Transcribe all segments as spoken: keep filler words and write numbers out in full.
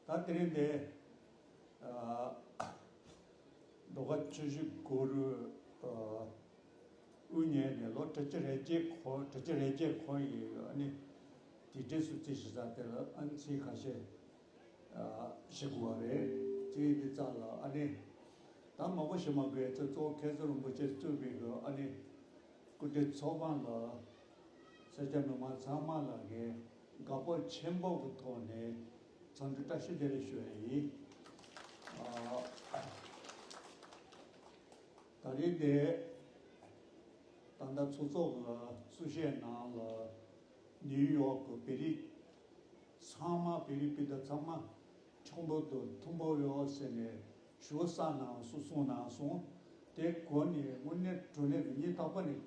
ད་དེ་རིང་འདི་ཨ་མདོ་ཁམས་ཆུ་བཞི་སྒང་དྲུག་ཨ་དབུ་བརྙེས་ནས་ལོ་དྲུག་ཅུ་རེ་བརྒྱད་འཁོར། དྲུག་ཅུ་རེ་བརྒྱད་འཁོར་ཡི་ཨ་ནི་དེ་འདྲའི་སུ་རྩིས་ཞུ་ས་དེ་ལ་ཨ་ནི་ཚིག་ཁ་ཤས་ཨ་ཞུ་དགོས་པ་རེད། དེ་ཡིན་དུས་ཙང་ལ་ཨ་ནི་ད་མང་པོ་ཞུ་མ་དགོས། ཚེ་གཙོ་བོ་མཁན་ཟུར་རིན་པོ་ཆེ་གཙོས་པའི་གི་ཨ་ནི་སྐུ་མགྲོན་ཚོགས་ཁང་ལ་སེར་སྐྱ་མི་མང་ཚང་མ་ལ་ངས་དགའ་སྤོབས་ཆེན་པོ་གི་ཐོག་ནས་འཚམས་འདྲི་བཀྲ་ཤིས་བདེ་ལེགས་ཞུ་ཡ་ཡིན། ཨ་ད་རེས་འདི་ད་ལྟ་ཚོགས་གཙོ་གི་གསུང་བཤད་ནང་ལ་ནིའུ་ཡོག་གི་བོད་རིགས་ཚང་མ། བོད་རིགས་སྤུན་ཟླ་ཚང་མ་ཆོག་པོ་དང་མཐུན་པོ་ཡོད་ཟེར་ནས་ཞུ་ས་གནང་སོང་། གསུང་གནང་སོང་། དེ་གོ་ནས་དངོས་གནས་དྲང་གནས་ཀྱི་སྙིང་ཐག་པ་ནས་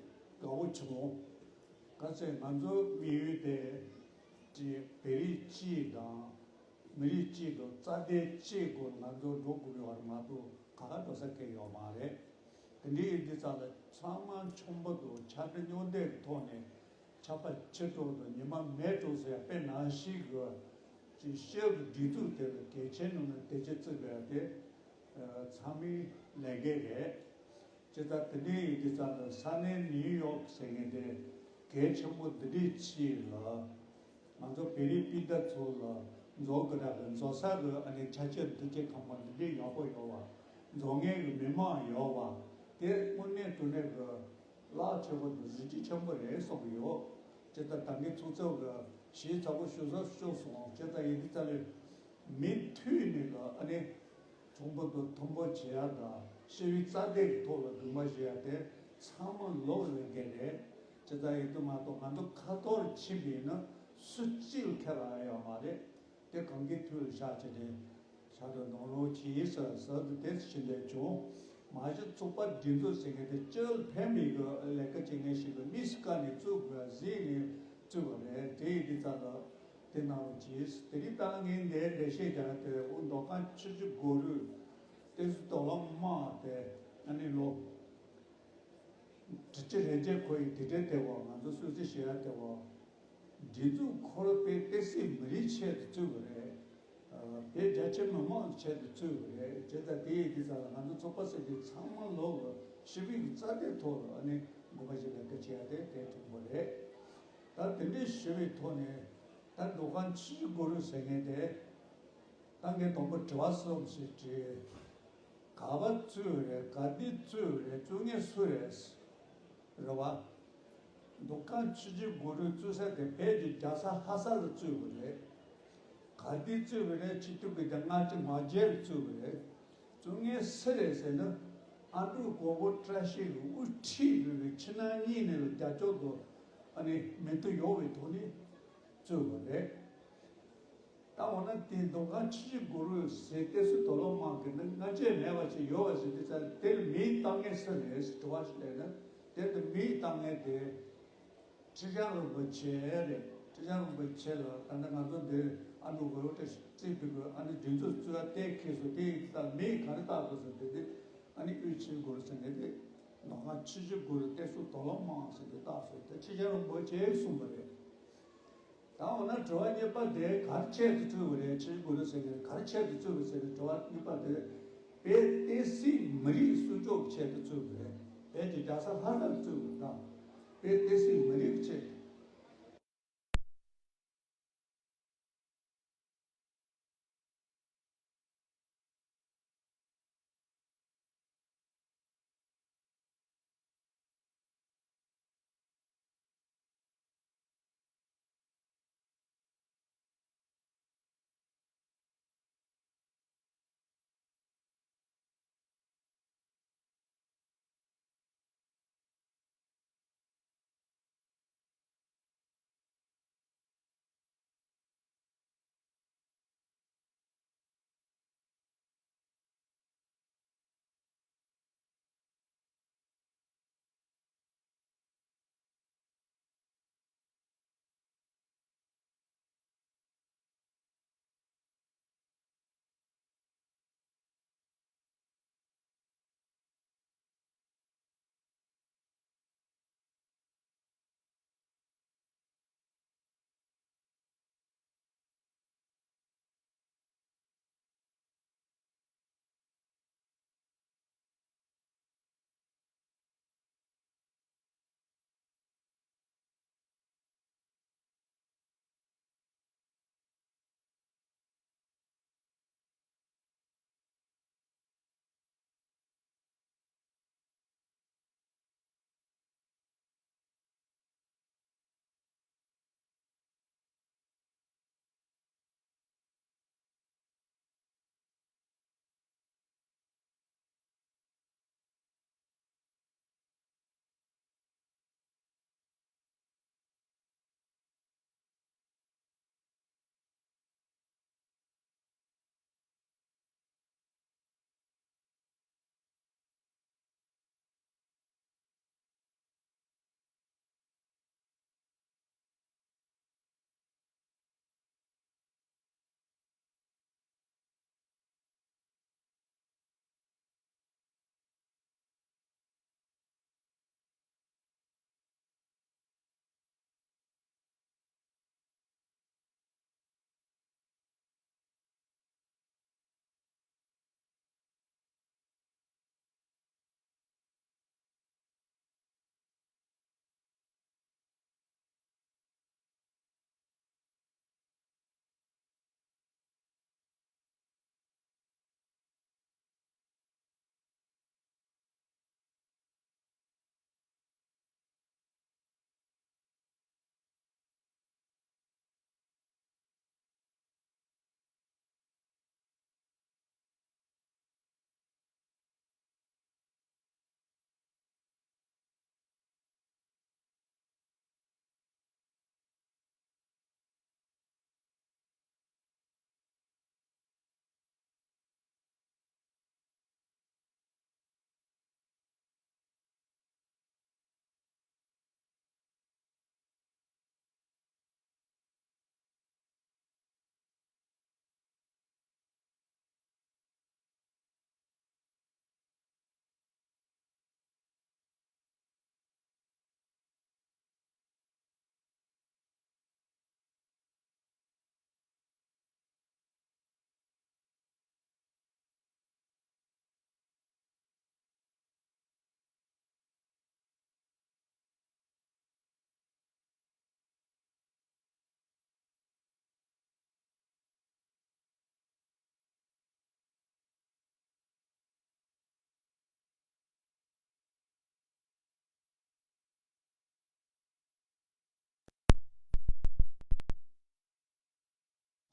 དགའ་པོ་བྱུང་། ག་ཚད་ང་ཚོའི་དམིགས་ཡུལ་དེ་ཅིག་བོད་རིགས་སྤྱི་དང་མི་རིགས་སྤྱི་དང་རྩ་དོན་སྤྱིའི་སྒོ་ནས་ང་ཚོ་འགྲོ་དགོས་ཡོད་རེད་མ་གཏོགས་ག་ག་འགྲོ་ས་གང་ཡོད་མ་རེད། དེ་འདྲ་ཡིན་དུས་ཙང་ལ་ཚང་མ་ཆོག་པོ་དང་ཆ་འདྲི་སྙོམས་འདེགས་ཀྱི་ཐོག་ནས་ཆར་པ་ཆུ་དྲོད་དང་ཉི་མ་མེ་དྲོད་ཟེར་ཡ་དཔེ་ནང་བཞིན་གྱི་ཅིག་ཤེལ་གྱི་སྒྲིག་འཛུགས་དེ་ལ་གལ་ཆེན་ནང་ནས་དེ་ཆེ་བརྩི་དགོས་ཡ་དེ་ཚང་མའི་ལས་འགན་རེད། བྱས་ཙང་དེ་འདྲ་ཡིན་དུས་ཙང་ལ་ས་གནས་ནིའུ་ཡོག་ཟེར་མཁན་དེ་གལ་ཆེན་པོ་འདི་འདྲའི་ཆེད་ལ། ང་ཚོ་བོད་རིགས་སྤུན་ཟླ་ཚོ་ལ་རྫོགས་དགོས་ར་གི་རྫོགས་ས་གི་ཨ་ནི་ཆ་རྐྱེན་འདི་གཅིག་ཁམས་པ་འདི་འདྲའི་ཡག་པོ་ཡོད་པ། རྫོགས་མཁན་གི་མི་མང་ཡོད་པ། དེ་དངོས་གནས་དྲང་གནས་གི་རླབས་ཆེན་པོ་དང་གཟི་བརྗིད་ཆེན་པོ་རེད་བསམ་གི་ཡོད། བྱས་ཙང་ད་གིན་ཚོགས་གཙོ་གི་ཞེ་ཚ་པོ་ཞུ་ས་ཞུས་སོང་། བྱས་ཙང་ཡིན་དུས་ཙ་ལས་མི་མཐུད་ནས་ལ་ཨ་ནི་ཆོག་པོ་དང་མཐུན་པོ་བྱེད་ཡ་དང་ཤེས་ཡོན་རྩ་དོན་གི་ཐོག་ལ་གདུང་མ་བྱེད་ཡ་དེ་ཚང་མ་ལོག་ལས་འགན་རེད། ཅི་ལྟར་ཡིན་དུ་མ་གཏོགས་ང་ཚོ་ཁ་ཐོར་ཕྱིན་པ་ཡིན་ན་སུ་གཅིག་ལ་ཁེ་ལ་ཡོད་མ་རེད། དེ་གང་གི་ཐུགས་ལ་བཞག་བྱས་ཏེ་ཕྱག་ཏུ་གནང་རོགས་གྱིས་ཟེར་ཟེར་དུ་དེ་ཕྱིན་ཏེ་བྱུང་། མ་གཞི་ཚོགས་པ་སྒྲིག་འཛུགས་ཟེར་མཁན་དེ་སྤྱི་ལ་ཕན་པའི་གི་ལས་ཀ་བྱེད་མཁན་ཞིག་གི་དམིགས་སུ་བཀར་ནས་བཙུགས་དགོས་ཟེར་ནས་བཙུགས་པ་རེད། དེ་ཡིན་དུས་ཙང་ལ། དེ་གནང་རོགས་གྱིས། དེ་རིང་ད་ངས་འདིར་འགྲེལ་བཤད་རྒྱག་དེ་འོ་མདོ་ཁམས་ཆུ་བཞི་སྒང་དྲུག་བསྟན་སྲིད་དོ་སློབ་དམངས་དེ་ཨ་ནི་ལོ་དྲུག་ཅུ་རེ་བརྒྱད་འཁོར་ཡི་དེ་འདྲའི་དེ་བ་ང་ཚོ་སྲུང་བརྩི་བྱེད་ཡ་དེ་བ་སྒྲིག་འཛུགས་ཁོ་རང་དཔེ་བསྟན་སྲིད་མི་རིགས་ཆེད་དུ་བཙུགས་པ་རེད། ཨ་བོད་རྒྱ་ཆེ་མི་མང་ཆེད་དུ་བཙུགས་པ་རེད། བྱས་ཙང་དེ་ཡིན་དུས་ཙང་ལ་ང་ཚོ་ཚོགས་པ་ཟེར་དུས་ཚང་མ་ལོག་གི་ཤེས་ཡོན་གྱི་རྩ་དོན་ཐོག་ལ་ཨ་ནི་དགོངས་པ་བཞེས་ལས་ཀ་བྱེད་ཡ་དེ་དེ་མཐུན་པོ་རེད། ད་དེ་འདྲའི་ཞུ་བའི་ཐོག་ནས་ད་མདོ་ཁམས་ཆུ་བཞི་སྒང་དྲུག་ཟེར་མཁན་དེ་ད་ངས་དང་པོ་དྲི་བ་གསུམ་ཞིག་དྲིས། ག་པར་བཙུགས་རེད། ག་དུས་བཙུགས་རེད། བཙུགས་མཁན་སུ་རེད། རེད་བ། མདོ་ཁམས་ཆུ་བཞི་སྒང་དྲུག་བཙུགས་ས་དེ་བོད་ཀྱི་རྒྱལ་ས་ལྷ་ས་ལ་བཙུགས་པ་རེད། ག་དུས་བཙུགས་པ་རེད། ཆིག་སྟོང་དགུ་བརྒྱ་ལྔ་བཅུ་ང་བརྒྱད་ལ་བཙུགས་པ་རེད། བཙུགས་མཁན་སུ་རེད་ཟེར་ན། ཨ་འབྲུག་གོ་བོ་བཀྲ་ཤིས་ཀྱི་དབུ་ཁྲིད་ཡོད་པའི་ཕྱི་ནང་གཉིས་ནས་ལ་རྒྱབ་སྐྱོར་དུ་ཨ་ནི་མི་དུ་ཡོང་བའི་ཐོག་ནས་བཙུགས་པ་རེད། ད་འོ་ན་དེ་མདོ་ཁམས་ཆུ་བཞི་སྒང་དྲུག་ཟེར་བསྟན་སྲིད་དོ་སློབ་དམངས་ཀྱི་ནང་སྔ་རྗེས་མེད་པ་ཞིག་ཡོད་པ་ཟེར་དུས་ཙང་དེར་མིང་བཏགས་མཁན་སུ་རེད་ཟེར་དྲི་བ་ཞིག་སླེབས་ན། དེར་དུ་མིང་བཏགས་མཁན་དེ་ཁྲི་བྱང་རིན་པོ་ཆེ་རེད། ཁྲི་བྱང་རིན་པོ་ཆེ་ལ་ད་ལྟ་ང་ཚོ་འདིར་ཨ་འབྲུག་གོ་བོ་བཀྲ་ཤིས་རྩིས་པའི་གི་ཨ་ནི་སྒྲིག་འཛུགས་གཙོས་པ་དེ་ཁེལ་སོང་། དེ་ཡིན་ཙང་མིང་ག་རེ་བཏགས་དགོས་ཟེར་དུས་དེ་ཨ་ནི་དབུས་ཆུ་སྒང་དྲུག་ཟེར་མཁན་དེ་མདོ་ཁམས་ཆུ་བཞི་སྒང་དྲུག་བསྟན་སྲིད་དོ་སློབ་དམངས་ཟེར་དེ་བཏགས་སོང་། དེ་ཁྲི་བྱང་རིན་པོ་ཆེས་གསུངས་པ་རེད། ད་འོ་ན་དྲི་བ་གཉིས་པ་དེ་ག་རེ་ཆེད་དུ་བཙུགས་པ་རེད། ཆུ་བཞི་སྒང་དྲུག་ཟེར་མཁན་ག་རེ་ཆེད་དུ་བཙུགས་པ་ཟེར་ནས་དྲི་བ་གཉིས་པ་དེ་བོད་བསྟན་སྲིད་མི་རིགས་སྲུང་སྐྱོབ་ཆེད་དུ་བཙུགས་པ་རེད། བོད་ཀྱི་རྒྱལ་ས་ལྷ་སར་བཙུགས་པ་དང་བོད་བསྟན་སྲིད་མི་རིགས་ཆེད།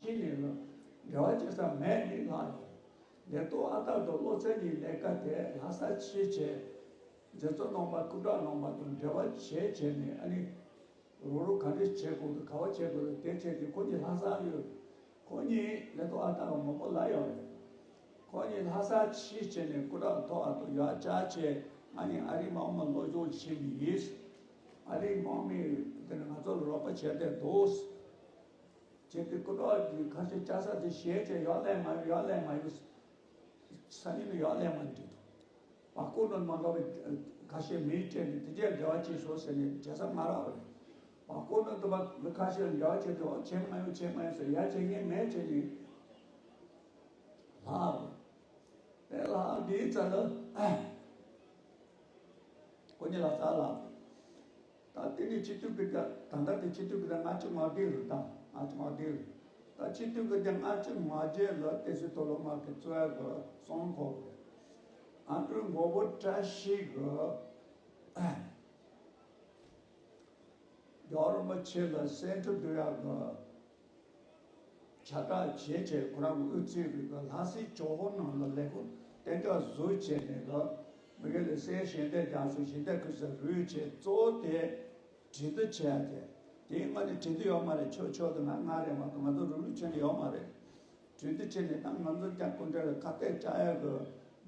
ཕྱི་ནས་ལ་འབྲེལ་བ་བྱེད་ས་མེད་ནི་ལྷག་ཡོད། ལས་ཐོག་ཨ་སྟག་དང་བློ་ཚད་ཀྱི་ལས་ཀ་དེ་ལྷ་ས་ཕྱི་བྱས། མཛད་གཙོ་རྣམ་པ་སྐུ་དྲག་རྣམ་པ་དང་འབྲེལ་བ་བྱས་བྱས་ནས་ཨ་ནི། རོགས་རོགས་ག་འདྲས་བྱེད་དགོས་འདུག་ག་བ་བྱེད་དགོས་འདུག་དེ་བྱས་ཏེ་ཁོ་གཉིས་ལྷ་སར་ཡོད། ཁོ་གཉིས་ལས་ཐོག་ཨ་སྟག་མང་པོ་ལ་ཡོད་རེད། ཁོ་གཉིས་ལྷ་ས་ཕྱི་བྱས་ནས་སྐུ་དྲག་ཐོག་ཨ་ཐོག་ཡར་བཅར་བྱས་ང་གཉིས་ཨ་རིའི་དམག་མི་སློབ་སྦྱོང་བྱེད་ཀྱི་ཡིན། ཨ་རིའི་དམག་མིས་དེ་ནས་ང་ཚོ་ལ་རོགས་པ་བྱས་ཏེ་འདུག་བྱས་ཏེ་སྐུ་དྲག་གིས་ཁ་ཤས་བཅར་ས་དེ་ཞེད་བྱས་ཡར་སླེབས་མ་ཡོང་ཡར་སླེབས་མ་ཡོང་། སང་ཉིན་ནས་ཡར་སླེབས་མ་འགྲིག་འདུག་པ་ཀོ་ནོར་མ་འགའ་བའི་ཁ་ཤས་མིའི་སྤྲད་ནས་དེ་རྗེས་འབྲེལ་བ་བྱེད་ཤོག་ཟེར་ནས་བྱེད་ས་མ་རག་པ་རེད། པ་ཀོ་ནོར་དུ་བ་མི་ཁ་ཤས་འབྲེལ་བ་བྱེད་དུ་བྱེད་མ་ཡོང་བྱེད་མ་ཡོང་ཟེར་ཡར་བྱེད་མཁན་མེད་བྱེད་ནས་ལྷག་པ་རེད། ལྷག་འདིའི་རྩ་ལ་ཁོ་གཉིས་ལ་རྩ་ལ། ད་དེ་ནས་སྤྱི་འཐུས་ཀྱི་ད་ད་ལྟ་དེ་སྤྱི་འཐུས་ཀྱི་ད་ལྔ་བཅུ་ང་བདུན་རེད། ད་ལྔ་བཅུ་ང་བདུན་རེད། ད་སྤྱི་འཐུས་ཀྱི་ད་ལྔ་བཅུ་ང་བརྒྱད་ལ་བསྟན་སྲིད་མཐོ་སློབ་དམག་གི་གཙོ་བོ་གི་སྲོང་ཁོག་རེད། ཨ་འབྲུག་མགོན་པོ་བཀྲ་ཤིས་ཀྱི་རྒྱལ་བ་རིན་པོ་ཆེ་ལ་སེམས་འཚབ་སྡུག་ཡག་གི་ཁྱབ་བསྒྲགས་བྱས་བྱས་ཁོ་རང་གི་དབུ་རྩེ་རུ་ལྷ་སའི་ཇོ་ཧོ་ནང་ལ་ལས་ཁུངས་གཏན་འཇགས་བཟོས་བྱས་ནས་ལ་མི་སྒེར་ལ་སའི་ཞལ་འདེབས་རྒྱག་སོང་ཞལ་འདེབས་ཁུར་ས་རུས་བྱས་གཙོ་བོ་དེ་འབྲེལ་གཏུག་བྱས་ཏེ་དེའི་སྔ་ནས་འབྲེལ་གཏུག་ཡོད་མ་རེད། ཆོས་ཕྱོགས་དེ་ང་ང་རེད་མ་གཏོགས་ང་ཚོ་རུ་ལུགས་ཆེན་ནས་ཡོད་མ་རེད། གྲོས་བསྡུར་བྱས་ནས་ད་ང་ཚོ་རྒྱ་སྐུ་འདྲ་ལ་ཁ་གཏད་བཅག་ཡག་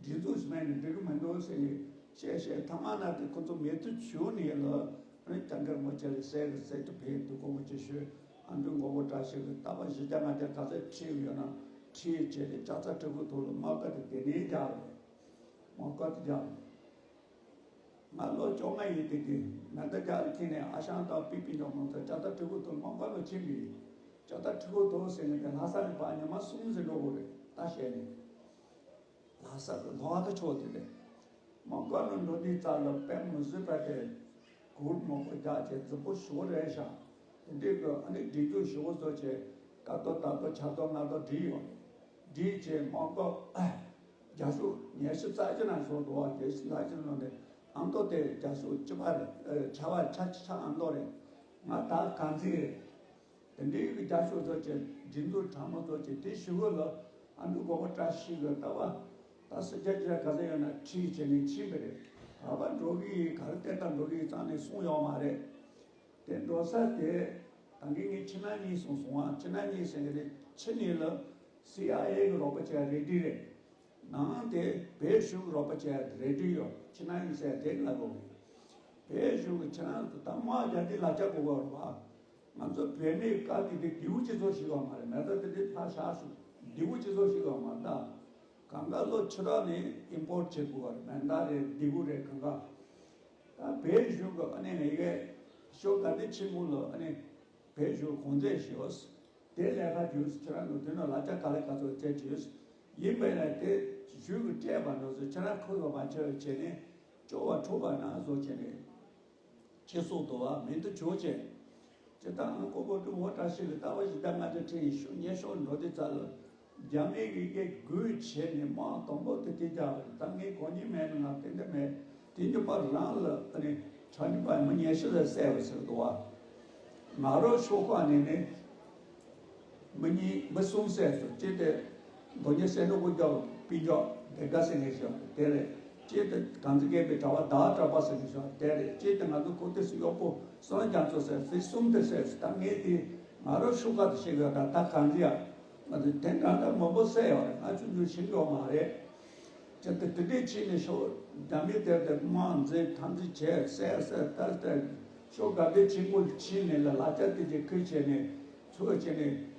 གི་སྒྲིག་འཛུགས་སུ་མེད་ནས་འགྲིག་གི་མི་འདུག་ཟེར་ནས་བཤད་བཤད་ཐ་མག་ན་དེ་ཁོ་ཚོ་མེད་དུ་བྱུང་ནས་ལ་ཨ་ནི་རྒྱ་གར་མོ་ཆེ་ལ་ཟས་གི་ཟས་དུ་ཕེབས་འདུག་སྐུ་ངོ་ཆེ་ཤོས་ཨ་འབྲུག་མགོན་པོ་བཀྲ་ཤིས་ཀྱི་རྟ་པ་བཞི་བརྒྱ་ལྔ་བརྒྱ་ག་ཚད་ཁྲིད་ཡོད་ན་ཁྲིད་བྱས་ཏེ་ལྕགས་རྩ་ཕྲུ་གུ་ཐོག་ལ་དམག་སྒར་དེ་དེ་ནས་རྒྱག་རེད། དམག་སྒར་དེ་རྒྱག་རེད། ང་ལོ་བཅོ་ལྔ་ཡིན་དུས་དེ་མེ་མདའ་རྒྱག་ལ་ཁྱེར་ནས་ཨ་ཞང་དང་པི་པི་འཇོག་མང་ཚོ་ལྕགས་རྟ་ཕྲུ་གུ་ཐོག་དམག་སྒར་ལ་ཕྱིན་པ་ཡིན། ལྕགས་རྟ་ཕྲུ་གུ་ཐོག་ཟེར་ནས་དེ་ལྷ་ས་ནས་ཕར་ཉི་མ་གསུམ་ཟིན་འགྲོ་དགོས་རེད་ད་བཤད་ནས། ལྷ་ས་གི་ལྷོ་ཁ་ཕྱོགས་དེ་རེད། དམག་སྒར་ལ་འགྲོ་དུས་རྩ་ལ་དཔེ་མི་སྲིད་པ་དེ་གུར་མང་པོ་རྒྱག་བྱས་རྫིག་པོ་ཞེ་པོ་རེད་ཤག་དེ་འདྲའི་གི་ཨ་ནི་སྒྲིག་འཇུག་ཞེ་པོ་བཟོ་བྱས་ཀ་ཏོ་ད་ཏོ་ཆ་ཏོ་ང་ཏོ་བསྒྲིགས་ཡོད། བསྒྲིགས་བྱས་དམག་སྒར་རྒྱ་ཤོག་ཉི་ཤུ་རྩ་གཅིག་ན་བཟོ་འདུག་བ། ཉི་ཤུ་རྩ་གཅིག་ནང་ནས་ཨ་མདོ་དེ་རྒྱ་ཤོག་གཅིག་པ་རེད། ཆ་བ་ཆ་ཆ་ཨ་མདོ་རེད། ང་ད་གང་ཚིག་རེད། དེ་འདྲའི་གི་རྒྱ་ཤོག་བཟོ་བྱས་སྒྲིག་འཛུགས་ཁྲ་མོ་བཟོ་བྱས་དེ་ཞུ་གི་ལ་ཨ་འབྲུག་མགོན་པོ་བཀྲ་ཤིས་གི་ལྟ་བ་ད་སི་རྒྱ་རྒྱ་ག་ཚོད་ཡོད་ན་ཁྲིད་བྱས་ནས་ཕྱིན་པ་རེད། ག་པར་འགྲོ་གི་ཡིན་ག་རེ་བལྟས་ད་འགྲོ་གི་ཡིན་རྩ་ནས་གསུངས་ཡོད་མ་རེད། དེ་འགྲོ་ས་དེ་ད་གིན་ངས་ཕྱི་ནང་གཉིས་གསུངས་སོང་ཨ། ཕྱི་ནང་གཉིས་ཟེར་གི་རེད། ཕྱི་ནས་ལ་སི་ཨའི་ཨེ་གི་རོགས་པ་བྱས་རེ་ཌི་རེད། ནང་དེ་བོད་གཞུང་གི་རོགས་པ་བྱས་རེ་ཌི་ཡོད། ཕྱི་ནང་གཉིས་ཟེར་དེ་ལ་རོགས་རེད། བོད་གཞུང་གི་ཕྱི་ནང་དུ་ད་དམག་རྒྱག་དུས་ལག་ཆ་དགོས་པ་རེད་པ། ང་ཚོ་བོད་མིའི་བཀའ་དེ་དེ་མདེའུ་སྤྱི་ཚོགས་ཤིག་ཡོད་མ་རེད། མེ་མདའ་དེ་དེ་ཕར་བཞག་སོང་། མདེའུ་སྤྱི་ཚོགས་ཤིག་ཡོད་མ་རེད་ད། གང་ག་ལོ་ཕྱི་ལོགས་ནས་ཨིམ་པོར་བྱེད་དགོས་པ་རེད། མེ་མདའ་རེད་མདེའུ་རེད་གང་ག་ད་བོད་གཞུང་གི་ཨ་ནི་ངེད་ཀའི་ཤོག་དགའ་ལྡན་ཆེན་མོ་ལ་ཨ་ནི་བོད་གཞུང་གོང་ཚད་ཞིག་ཡོད། དེ་ལས་ཀ་བྱུང་ཁྱེད་རང་ཚོ་དེ་ནང་ལག་ཆ་ག་ལེ་ག་ཚོད་བཙལ་བྱས་ཡིན་པས་ན་དེ་གཞུང་གི་སྤྲད་པ་འགྲོ་ཚོ་ཁྱེད་རང་ཁུར་བ་མ་ཆོད་བྱས་ནས་སྐྱོ་བ་འཁྲུག་པ་ན་བཟོ་བྱས་ནས་ཁྱེད་སོགས་དུ་བ་མིན་དུ་བྱོས་བྱས། སྤྱིར་བཏང་ཨ་ཀོ་ཀོ་ཀྲུང་ཧོ་བཀྲ་ཤིས་ཀྱི་ལྟ་བ་ཞིག་ད་ང་ཚོ་ཁྲིད་ཡིན་ཤོག་ཉེ་ཤོག་འགྲོ་དུས་ཙམ་ལ། རྒྱ་མི་གི་སྐད་སྒུག་བྱས་ནས་དམག་དང་པོ་དེ་དེ་རྒྱག་པ་རེད། ད་ངས་གོ་མྱོང་མེད་ན་ང་དེ་འདྲ་མེད། དེ་ཉིན་པ་རང་ལ་ཨ་ནི་ཆ་ནི་པ་མི་ཉེ་ཤི་ལ་བསད་པ་ཟེར་འདུག་བ། ང་རང་ཤོག་ཁག་ནས་ནི་མི་གཉིས་མི་གསུམ་བསད་སོང་། གཅིག་དེ་མདོ་སྨད་སེང་འབྲོག་སྐུ་རྒྱབ་པི་འཇོག་དེ་དགའ་ཟེར་མཁན་ཞིག་དེ་རེད། གཅིག་དེ་གངས་འཛིན་རྒན་པའི་གྲྭ་པ་ཟླ་བ་གྲགས་པ་ཟེར་མཁན་ཞིག་དེ་རེད། གཅིག་དེ་ང་ཚོ་ཁོ་ཏི་སི་གཡོག་པོ་བསོད་ནམས་རྒྱ་མཚོ་ཟེར་དེ་གསུམ་དེ་བསད་སོང་། ད་ངས་དེ་ང་རང་ཤོག་ཁག་དེ་བཤད་དགོས་ད་ད་གངས་འཛིན་ཡ། ང་ཚོས་དེ་འདྲ་འདྲ་མང་པོ་བསད་ཡོད་རེད། ང་ཚོས་འདུ་ཤེས་ཡོད་མ་རེད། ཅི་སྟེ་དེ་འདྲའི་ཕྱིན་ནས་ཤོག་རྒྱ་མི་དེ་དེ་དམག་འཛིང་འཐབ་འཛིང་བྱས་བསད་བསད་བསད་བསད། ཤོག་དགའ་ལྡན་ཆེན་པོ་ཕྱིན་ནས་ལ་ལག་ཆ་དེ་གྱད་ཁུར་བྱས་ནས་ཚུར་བྱས་ནས་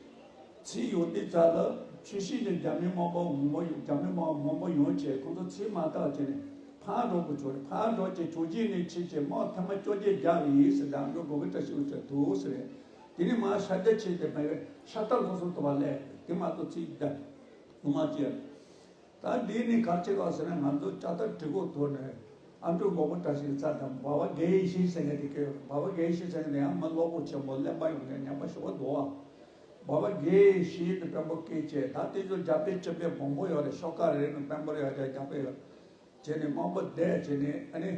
ཚུར་ཡོང་དུས་ཙམ་ལ་ཆུ་ཤུར་ནས་རྒྱ་མི་དམག་དཔོན་མང་པོ་ཡོང་། རྒྱ་མི་དམག་མང་པོ་ཡོང་བྱས་ཁོང་ཚོ་ཚུར་མ་ཐག་བྱས་ནས་ཕར་འགྲོ་དགོས་བྱུང་རེད། ཕར་འགྲོ་བྱས་ཆུ་ཤུར་ནས་ཕྱིན་བྱས་དམག་ཐེངས་མ་བཅོ་བརྒྱད་བརྒྱབ་ཡིན་ཟེར། ད་འགྲོ་དགོས་ཀྱི་བཀྲ་ཤིས་འོད་ཆོས་འདུག་ཟེར། དེ་ནས་མར་ཤར་རྒྱག་བྱས་ཏེ་མེད་པའི་ཤར་རྟ་ལྷོ་སུམ་དུ་བ་སླེབས། དེ་མ་གཏོགས་ཚིག་བརྒྱབ་ཡོང་མ་བྱས། ད་འདི་ནི་ག་རེ་བྱེད་དགོས་ཟེར་ན་ང་ཚོ་ལྕགས་རྟ་གྲི་གུ་ཐོག་ནས་ཨ་འབྲུག་མགོན་པོ་བཀྲ་ཤིས་རྩ་དང་འབའ་བ་དགེ་བའི་བཤེས་ཟེར་མཁན་དེ་སྐྱོད། འབའ་བ་དགེ་བའི་བཤེས་ཟེར་མཁན་དེ་ཡང་མི་བློ་ཁོག་ཆེན་པོ་གླེན་པ་ཡོང་མཁན་ཉན་པ་ཞེ་པོ་འདུག་བ། འབའ་བ་དགེ་བའི་བཤེས་དེ་དཔོན་པོ་སྐད་ཆ་ད་དེ་ཚོ་རྒྱ་དཔེ་སྤྱི་དཔེ་མང་པོ་ཡོད་རེད། ཤོག་ཁག་རེ་རེ་ནང་དཔོན་པོ་ཡོད་རེད། རྒྱ་དཔེ་ཡོད། བྱས་ནས་དམག་དཔོན་བསྡད་བྱས་ནས་ཨ་ནི།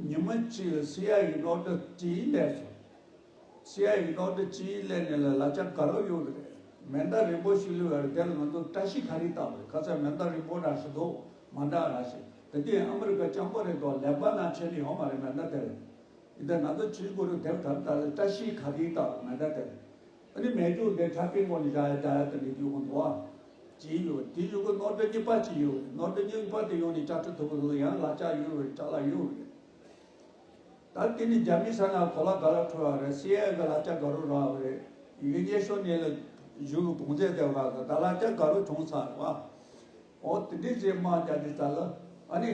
ཉི་མ་གཅིག་ལ་སི་ཨའི་ཨེ་ཡི་ཨོར་ཌར་བྲིས་སླེབས་སོང་། སི་ཨའི་ཨེ་གི་ནོར་དེ་ཅི་ལས་ནས་ལ་ལ་ཆ་དགའ་རབ་ཡོད་རེད། མེ་མདའ་རིང་པོ་ཞིག་ལུས་ཡོད་རེད། དེ་ལ་ང་ཚོ་བཀྲ་ཤིས་ཁ་རིག་བཏགས་པ་རེད། ཁ་ཚ་མེ་མདའ་རིང་པོ་འདྲ་ཞིག་འདུག་མ་འདྲ་ར་ཞིག་དེ་དུས་ཨ་མི་རི་ཀ་སྤྱང་པོ་རེད་དོ། ལེ་པ་ནན་ཆེན་ནས་ཡོང་བ་རེད། མེ་མདའ་དེ་རེད། ཡིན་ད་ང་ཚོ་ཆུ་གོ་རུ་དེབ་དར་དར་བཀྲ་ཤིས་ཁ་རིག་བཏགས་མེ་མདའ་དེ་རེད། ཨ་ནི་མེ་སྒྱོགས་དེ་ཆ་པིང་གོང་ནས་བཞག་ཡ་བཞག་ཡ་དེ་མི་རྒྱུ་གོ་འདུག་ཨ། ཅི་ཡོད་དེ་ཡོད་གོ། ནོར་འདྲ་གཉིས་པ་ཅི་ཡོད། ནོར་འདྲ་གཉིས་པ་དེ་ཡོང་ནས་ཅ་ཁྲི་ཐུབ་པ་ཡང་ལ་ལྕགས་ཡོད་རེད། ཅ་ལག་ཡོད་རེད། ད་དེ་ནི་རྒྱ་མི་ས་ན་གོ་ལ་ག་ལ་འཕྲོ་བ་རེད། སི་ཨའི་ཨེ་གི་ལ་ལྕགས་དགའ་རབ་རག་པ་རེད། ཡི་གེ་སྙན་ཤོག་ནས་ལ་བཞུགས་གོང་ཚད་དེ་བ་ད་ལ་ལྕགས་དགའ་རབ་བྱུང་ཚར་བ། འོ་དེ་འདྲའི་རྗེས་མ་རྒྱ་དེ་ད་ལ་ཨ་ནི།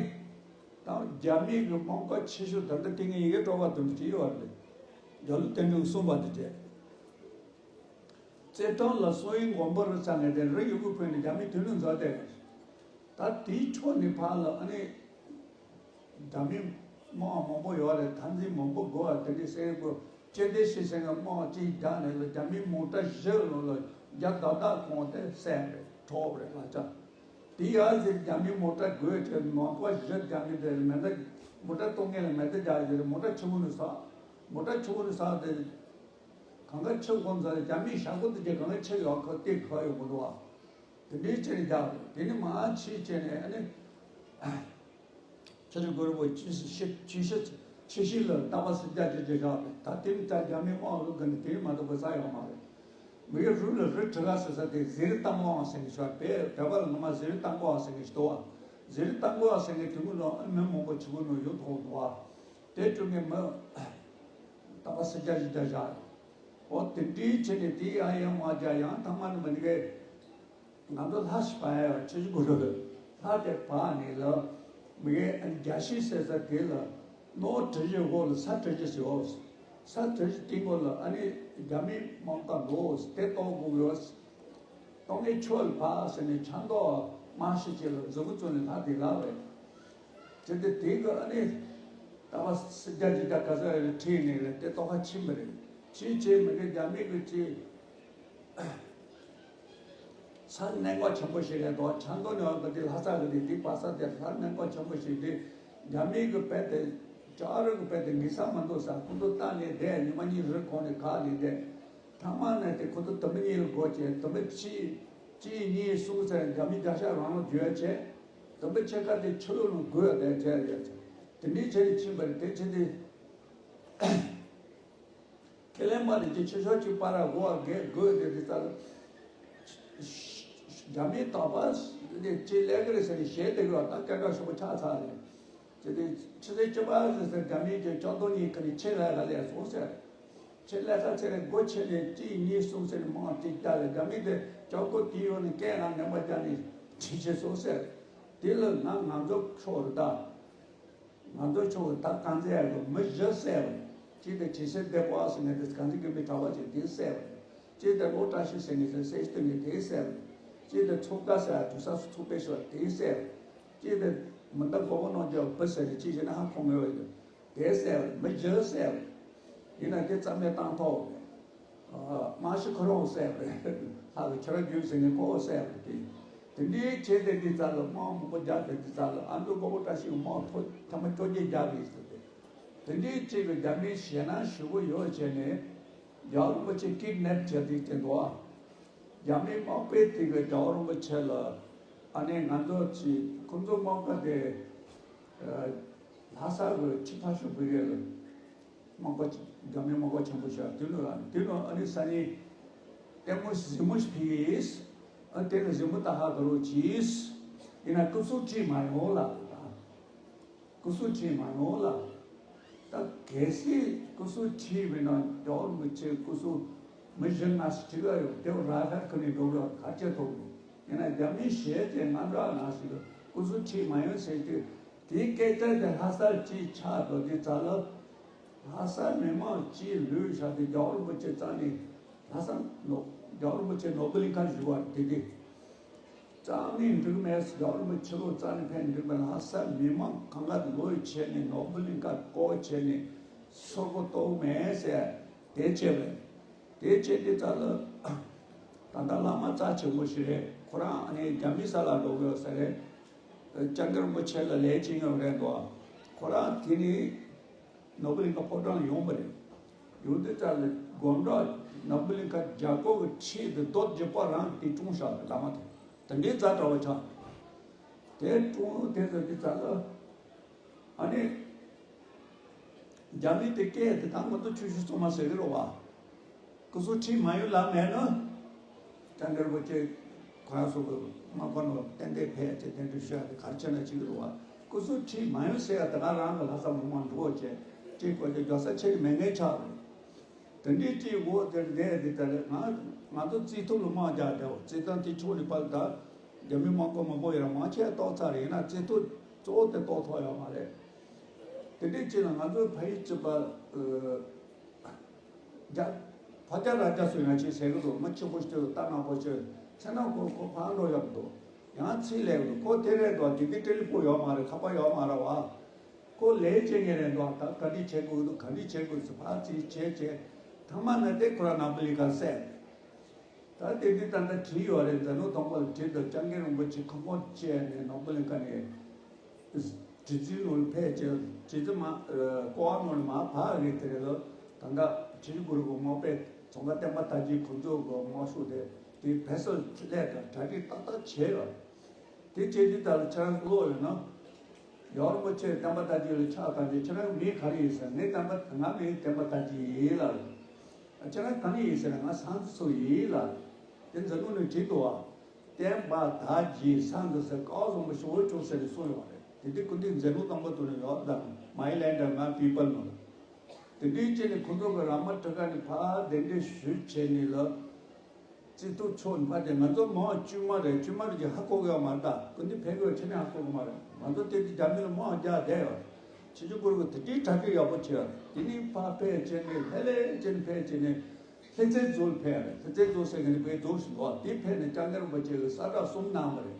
ད་རྒྱ་མི་གི་དམག་སྒར་ཆེ་ཤོས་ད་ལྟ་དེ་ངས་ཡི་གེ་སྤྲོ་བ་དུ་བྲིས་ཡོད་རེད། རྒྱ་ལོ་དོན་གྲུབ་གསུངས་པ་དེ་བྱས། རྩེད་ཐང་ལ་སོ་ཡིན་མགོན་པོ་རུ་ཚང་ངེ་དེ་རི་ཡུ་གུ་ཕུལ་ནས་རྒྱ་མི་དུས་ནས་འཛོལ་བསྡད་པ་རེད། ད་དེའི་ཕྱོགས་ནས་ཕར་ལ་ཨ་ནི་རྒྱ་མི་དམག་མང་པོ་ཡོད་རེད། ཐང་འཛིན་མང་པོ་དགོས་པ་དེ་འདྲའི་སེ་གོ་སྤྱི་བདེ་ཤི་སེང་གི་དམག་གཅིག་རྒྱག་ནས་ལ་རྒྱ་མི་མོ་ཊ་བཞི་ལོ་ལ་རྒྱ་ད་ད་གོང་དེ་བསད་རེད། གྲོགས་རེད་ལ་ཅག་དེ་ཡ་ཟེར་རྒྱ་མི་མོ་ཊ་དགོས་བྱས་མ་པ་བཞི་རྒྱ་མི་དེ་མེ་མདའ་མོ་ཊ་གཏོང་མཁན་ལ་མེ་མདའ་རྒྱག་ཡོད་རེད། མོ་ཊ་ཆུ་བོ་ནས་ཟག་མོ་ཊ་ཆུ་བོ་ནས་ཟག་དེ། གང་ག་ཆུ་ཁོང་ཚ་རྒྱ་མིའི་ཤ་ཁོ་དེ་རྒྱ་གང་ག་ཆུ་ཡོད་ཁ་གཏད་ཁ་ཡོད་མི་འདུག་བ། དེ་འདྲའི་ཆེ་རྒྱག་དེ་ནི་མ་ཕྱི་བྱས་ནས་ཨ་ནི། ཆུ་རི་གོར་བོ་ཆུ་ཤི་ཆུ་ཤི་ཆུ་ཤི་ལ་རྟ་པ་སི་རྒྱ་ཅི་ཅི་བཞག་པས་ད་དེ་ནི་ད་རྒྱ་མིའི་དམག་ལུགས་ག་ནི་དེ་མ་གཏོགས་པ་ས་ཡོད་མ་རེད། མི་ཡི་རུ་ལ་རི་ཁྲི་ཁ་ཟེར་ས་དེ་ཟེ་རི་ཏང་གོ་ཨང་ཟེར་གི་ཤོར་པས་བོད་པ་ལ་ངོ་མ་ཟེ་རི་ཏང་གོ་ཨང་ཟེར་གི་ཤི་དོ་བ། ཟེ་རི་ཏང་གོ་ཨང་ཟེར་གི་དེ་མོ་ལ་ཨ་ནི་མི་མང་པོ་ཆུ་བོ་ནང་ཡོད་དོ་འདུག་བ། དེ་བཅུག་ནས་མི། རྟ་པ་སི་རྒྱ་ཞིག་རྒྱ་བཞག་འོ་དེ་འདྲའི་ཆེ་ནས་དེ་ཡང་ཡང་མ་རྒྱ་ཡང་ཐ་མ་ནི་མི་འདི་གས། ང་ཚོ་ལྷ་ཞིག་པ་ཡ་ཆུ་བཞི་གོ་རུ་ལྷ་དེ་བག་ནས་ལ་མི་གས་རྒྱ་ཤིང་ཟེར་ས་དེ་ལ་ནོར་གྲུ་བཞི་འོག་ལ་ས་གྲུ་བཞི་ཟེར་འོ། ས་གྲུ་བཞི་སྟེང་འོག་ལ་ཨ་ནི་རྒྱ་མི་དམག་སྒར་འདུག་དེ་གཏོར་དགོས་ཡོད། གཏོང་མཁན་ཁྱོད་ལ་ཕ་ཟེར་ནས་ཆང་ཏོག་དམར་ཤི་ཅིག་ལ་མཛུ་གུ་བཙུགས་ནས་ལྷ་དེ་ལབ་རེད། དེ་དེ་དེ་གི་ཨ་ནི་ད་བ་སི་རྒྱ་ཇི་ལྟར་ག་ས་རེད་ཁྲིད་ནས་རེད་དེ་ཏོག་ཁ་ཕྱིན་པ་རེད། ཕྱིན་བྱས་མི་འདི་རྒྱ་མི་གི་ཅི་ས་གནད་འགག་ཆེན་པོ་ཞིག་རེད་དོ། ཆང་ཏོག་ནས་བ་གི་དེ་ལྷ་ས་གི་དེ་དེ་བ་ས་དེ་ས་གནད་འགག་ཆེན་པོ་ཞིག་དེ་རྒྱ་མི་གི་དཔེ་དེ་ཅ་རི་གི་དཔེ་དེ་ངེས་ས་མ་འདུག་ས་ཁོ་ཚོ་ལྟ་ནས་བསྡད་ཉི་མ་གཉིས་རི་ཁོང་ནས་ག་ནས་བསྡད། ཐ་མ་ནས་དེ་ཁོ་ཚོ་དུམ་བུ་གཉིས་ལ་བགོས་བྱས་དུམ་བུ་གཅིག་གཅིག་གཉིས་གསུམ་ཟེར་རྒྱ་མི་བརྒྱ་ཆ་རང་ལ་བརྗོད་བྱས། དུམ་བུ་ཕྱེད་ཀ་དེ་ཆུ་ལུད་ལ་བགོས་བསྡད་བྱས་ཡོད་ཚེ། དེ་འདྲའི་བྱས་ནས་ཕྱིན་པ་རེད། དེ་ཕྱིན་ཏེ། ཁེ་ལས་མ་རེད་ཀྱི་ཆུ་ཤོག་གཅིག་པར་བགོ་བ་བགོས་བགོས་དེ་དེ་ལྟར། རྒྱ་མིའི་དོགས་པ་དེ་ཅི་ལས་ཀི་རེད་ཟེར་ནས་ཞེད་དེ་གི་བ་ད་སྐད་གྲགས་ཤོག་པ་ཆགས་ཚར་རེད། དེ་དེ་ཕྱི་ཚེས་བཅུ་པ་ཟེར་ཟེར་རྒྱ་མིའི་གི་ལྕགས་རྡོ་གཉིས་ཀ་ནས་ཆེད་ལས་ལ་ལས་སོང་ཟེར། ཆེད་ལས་ས་ཚེ་རེ་སྒོ་ཕྱེ་ནས་གཅིག་གཉིས་གསུམ་ཟེར་ནས་མང་གཅིག་བརྒྱབ་ལས་རྒྱ་མི་དེ་ལྕགས་སྒོ་དེའི་འོག་ནས་སྐད་ལ་ངན་པ་བརྒྱབ་ནས་ཁྲིད་བྱེད་སོང་ཟེར། དེ་ལ་ང་ང་ཚོ་ཕྱོགས་རེད་ད། ང་ཚོ་ཕྱོགས་ཀྱི་ད་གང་ཚེ་ཡག་གི་མི་བཞི་བསད་པ་རེད། གཅིག་དེ་དྲི་ཟའི་སྡེ་པ་ཟེར་ནས་དེ་གང་ཚེ་དགེ་མི་གྲགས་པ་ཅིག་དེ་བསད་པ་རེད། གཅིག་དེ་ལོ་བཀྲ་ཤིས་ཟེར་ནས་དེ་སེ་སྟོན་ནས་དེ་བསད་པ་རེད། གཅིག་དེ་ཚོགས་ཀ་ཟེར་དུས་ས་སུ་ཚོགས་པའི་ཞོར་དེ་བསད་པ་རེད། གཅིག་དེ་མི་འདའ་གོ་བོ་ནང་རྒྱབ་བུ་ཟེར་ནས་གཅིག་བྱས་ན་ཧ་གོ་ངེས་པ་ཡོད། དེ་བསད་པ་རེད། མི་བཞི་བསད་པ་རེད། ཡིན་ན་དེ་རྩ་མེད་བཏང་ཐོག་རེད། དམག་ཤི་ཁོ་རང་བསད་པ་རེད། ལྷ་གི་ཁྱོད་རང་རྒྱུད་ཟེར་ནས་ཁོ་བོ་བསད་པ་རེད། དེ་འདྲའི་ཆེད་དེ་འདི་ཙམ་ལ་དམག་མང་པོ་རྒྱག་དེ་འདི་ཙམ་ལ་ཨ་མདོ་དགའ་བོ་བཀྲ་ཤིས་དམག་ཐོ་ཐེངས་མ་བཅོ་བརྒྱད་རྒྱག་གི་ཡིན་ཟེར་ཏེ། དེ་འདྲའི་ཆེད་ཀྱི་རྒྱ་མིའི་ཞེད་སྣང་ཞེ་པོ་ཡོད་བྱས་ནས་རྒྱལ་བ་རིན་པོ་ཆེ་ཀིཌ་ནེབ་བྱས་དེ་དེ་འདུག་ཨ། རྒྱ་མིའི་དམག་དཔོན་དེ་གིས་རྒྱལ་བ་རིན་པོ་ཆེ་ལ་ཨ་ནི་ང་ཚོ་ཅིག་ཁོང་ཚོ་དམག་སྒར་དེ་ལྷ་ས་གི་ཆུ་ཕར་ཕྱོགས་བུ་ཡོད་ལ། དམག་པ་རྒྱ་མིའི་དམག་པ་ཆེན་པོ་ཞིག་དེ་ནོ་དེ་ནོ་ཨ་ནི་ས་ནི་ལྟད་མོ་གཟིགས་མོ་ཞིག་ཕིག་ཨ་དེ་ནི་གཟིགས་མོ་ལྟ་ཧ་ག་རོ་གྱིས། ཡིན་ན་སྐུ་གཟུགས་བྲིས་མ་ཡོང་ལ། སྐུ་གཟུགས་བྲིས་མ་ཡོང་ལ། ད་གལ་སྲིད་སྐུ་གཟུགས་བྲིས་མེད་ན་རྒྱལ་བ་རིན་པོ་ཆེ་སྐུ་གཟུགས་མི་གཞན་ང་ཞིག་བྲིས་ཡོད་དེ་ར་ཧར་ཁ་ནས་འགྲོ་རོགས་ག་ཅེ་ཐོག་ཡིན་ན་རྒྱ་མིའི་ཞེ་ཅན་ང་འདྲ་ང་ཞིག་སྐུ་གཟུགས་བྲིས་མ་ཡོང་ཟེར་དུས། དེའི་སྐད་ཆ་དེ་ལྷ་སར་ཅིག་ཆགས་འགྲོ་དུས་ཙ་ལ། ལྷ་ས་མི་མང་ཅིག་ལུས་བཞག་སྟེ་རྒྱལ་བ་རིན་པོ་ཆེ་རྩ་ནས་ལྷ་ས་ནོ་རྒྱལ་བ་རིན་པོ་ཆེ་ནོར་བུ་གླིང་ཁར་བཞུགས་པ་དེ་དེ། རྩ་ནས་འགྲིག་མེད་རྒྱལ་བ་རིན་པོ་ཆེ་ལོ་རྩ་ནས་ཕན་འགྲིག་མེད་ལྷ་ས་མི་མང་གང་ག་ལོས་བྱས་ནས་ནོར་བུ་གླིང་ཁར་བསྐོར་བྱས་ནས་སོར་པོ་གཏོང་མེད་ཟེར་དེ་བྱས་པས། དེ་བྱས་དུས་ཙ་ལ། ད་ལྟ་བླ་མ་རྩ་ཆེན་པོ་ཞིག་རེད། ཁོ་རང་ཨ་ནི་རྒྱ་མི་ས་ལ་འགྲོ་གི་ཡོད་ས་རེད། སྐྱབས་མགོན་རིན་པོ་ཆེ་ལ་ལས་བྱེད་ཡོད་རེད་འདུག་ཁོ་རང་དེ་ནི་ནོར་བུ་གླིང་ཁ་ཕོ་བྲང་ཡོང་བ་རེད། ཡོད་དེ་ཙ་ལ་དགོན་གྲྭ་ནག་པོ་ལིང་ཁ་རྒྱ་སྐོར་གྱི་ཁྲིད་དེ་རྡོ་རྗེ་པ་རང་དེ་བཀྲོངས་བཞག་པའི་བླ་མ་དེ་དེ་འདྲའི་རྫ་འདྲ་བ་ཆགས། དེ་བཀྲོངས་དེ་ཚོ་དེ་ཙ་ལ་ཨ་ནི་རྒྱ་མི་དེ་སྐད་དེ་དང་ང་ཚོ་ཆུ་ཤུ་སོ་མ་ཟེར་གི་རོ་བ། སྐུ་གཟུགས་ཁྲིད་མ་ཡོང་ལ་མེད་ན། སྐྱབས་མགོན་རིན་པོ་ཆེ་ཁོ་རང་ཚོ་གི་དམག་དཔོན་ནང་ཏན་ཏན་ཕེབས་ཏེ་གདན་འདྲེན་ཞུ་ཡ་དེ་ག་རེ་བྱས་ན་ཅིག་རེད་བ། སྐུ་གཟུགས་ཁྲིད་མ་ཡོང་ཟེར་ཡ་དེ་ག་རང་གི་ལྷག་བསམ་མི་མང་འགྲོ་བ་བྱས་ཅིག་གོ་ཅིག་རྒྱག་ས་ཆེ་རིགས་མེད་མཁན་ཆགས་རེད། དེ་འདྲའི་ཅིག་འོ་དེར་བསྡད་དེ་ད་རེད། ང་ང་ཚོ་རྩིས་ཐོ་ལ་དམག་རྒྱག་བསྡད་འོ་རྩིས་ཐང་དེ་ཕྱོགས་ནས་ཕར་ད་རྒྱ་མི་དམག་དཔོན་མང་པོ་ཡོད་ར་མང་ཆེ་བཏོག་ཚར་རེད། ཡིན་ན་རྩིས་ཐོ་གཙོ་བོ་དེ་བཏོག་ཐུབ་ཡོད་མ་རེད། དེ་འདྲའི་ཅིག་ལ་ང་ཚོའི་ཕ་ཡུལ་གཅིག་པ། རྒྱ། ཕ་རྒྱ་ར་རྒྱ་སུ་ཡང་ཅིག་ཟེར་གི་འདུག་མི་ཆེན་པོ་ཞིག་ལྟ་ནག་པོ་ཞིག་ཚེ་ན་ཁོ་ཁོ་ཕར་འགྲོ་ཡག་འདུག་ཡང་ཚིག་ལེགས་འདུག་ཁོ་དེ་རེད་འདུག་དེ་དེ་ཏྲེ་ལི་ཕོ་ཡོད་མ་རེད། ཁ་པར་ཡོད་མ་རེད་བ། ཁོ་ལས་བྱེད་མཁན་རེད་འདུག་ད་ག་འདྲི་བྱེད་དགོས་འདུག་ག་འདྲི་བྱེད་དགོས་ཟེར་ཕར་ཚིག་བྱེད་བྱེད་ཐ་མ་ན་དེ་ཁོ་ར་ནག་པོ་ལིང་ཁ་བསད། ད་དེ་དུས་ད་ལྟ་བྲིས་ཡོད་རེད། མཛད་ནོར་དང་པོ་ལ་བྲིས་འདུག་སྐྱབས་མགོན་རིན་པོ་ཆེ་ཁོ་མོ་བཅས་ནས་ནོར་བུ་གླིང་ཁ་ནས་བྲིས་རྩིས་ནོར་ཕལ་ཆེར་བྲིས་རྩིས་མ་ཀོ་བ་ནོར་མ་ཕ་རེད། དེ་རེད་ལ་ད་ལྟ་བྲིས་གུ་རུ་གི་དམག་དཔེ་ཙོང་ཁ་བསྟན་པ་དར་རྒྱས་ཁོང་ཚོ་གི་དམག་ཤོག་དེ་དེ་བེ་སོ་ལས་དང་གྲ་སྒྲིག་ཏག་ཏག་བྱས་ལ། དེ་བྱས་དུས་ད་ལ་ཁྱེད་རང་ཀློག་ཡོད་ན། ཡང་རིན་པོ་ཆེ་བསྟན་པ་དར་རྒྱས་ལ་ཕྱག་བཏང་རྗེས་ཁྱེད་རང་མིང་ག་རེ་ཡིན་ཟེར། ངའི་བསྟན་པ་ང་མིང་བསྟན་པ་དར་རྒྱས་ཡིན་ལ། ཁྱེད་རང་ག་ནས་ཡིན་ཟེར་ན་ང་སངས་རྒྱས་སུ་ཡིན་ལ། དེ་མཛད་སྒོ་ནས་བྲིས་འདུག་བ། བསྟན་པ་དར་རྒྱས་སངས་རྒྱས་ཟེར་ཀའོ་བཟང་པོ་ཞུ་བོ་ཅོག་ཟེར་ནས་གསུངས་ཡོད་པ་རེད། དེ་དུས་ཀུན་དེ་མཛད་སྒོ་དང་པོ་དུ་ནས་ཡོད་དང་མའི་ལན་ཌར་ང་པི་པལ་ནོ། དེ་དུས་ཅི་ནས་ཁོ་ཚོ་གི་ར་མ་ཊ་ཀ་ནས་ཕར་གདན་འདྲེན་ཞུས་བྱས་ནས་ལ། རྩིས་ཐོ་ཕྱོགས་ནས་ཕར་དེ་ང་ཚོ་མང་བཅོས་མ་རེད། བཅོས་མ་རེད་ཀྱི་ཧ་གོ་གི་ཡོད་མ་རེད། ད་ཀུན་དེ་ཕེབས་གི་ཡོད་ཕྱི་ནས་ཧ་གོ་གི་མ་རེད། ང་ཚོ་དེ་དུས་རྒྱ་མི་ལ་མང་རྒྱག་བསྡད་ཡོད། ཆི་ཆི་གུར་གི་དེ་དུས་གྲ་སྒྲིག་ཡག་པོ་བྱས་ཡོད། དེ་ནས་ཕར་ཕེབས་བྱས་ནས་ལྷོད་ལྷོད་བྱས་ནས་ཕེབས་བྱས་ནས་ལྷ་རྩེ་མཛོད་ལ་ཕེབས་ཡོད་རེད། ལྷ་རྩེ་མཛོད་ཟེར་གི་ནི་བོད་རྫོང་ཞིག་འདུག་དེ་ཕེབས་ནས་སྐྱབས་མགོན་རིན་པོ་ཆེ་གི་གསལ་བསྒྲགས་གསུམ་གནང་བ་རེད།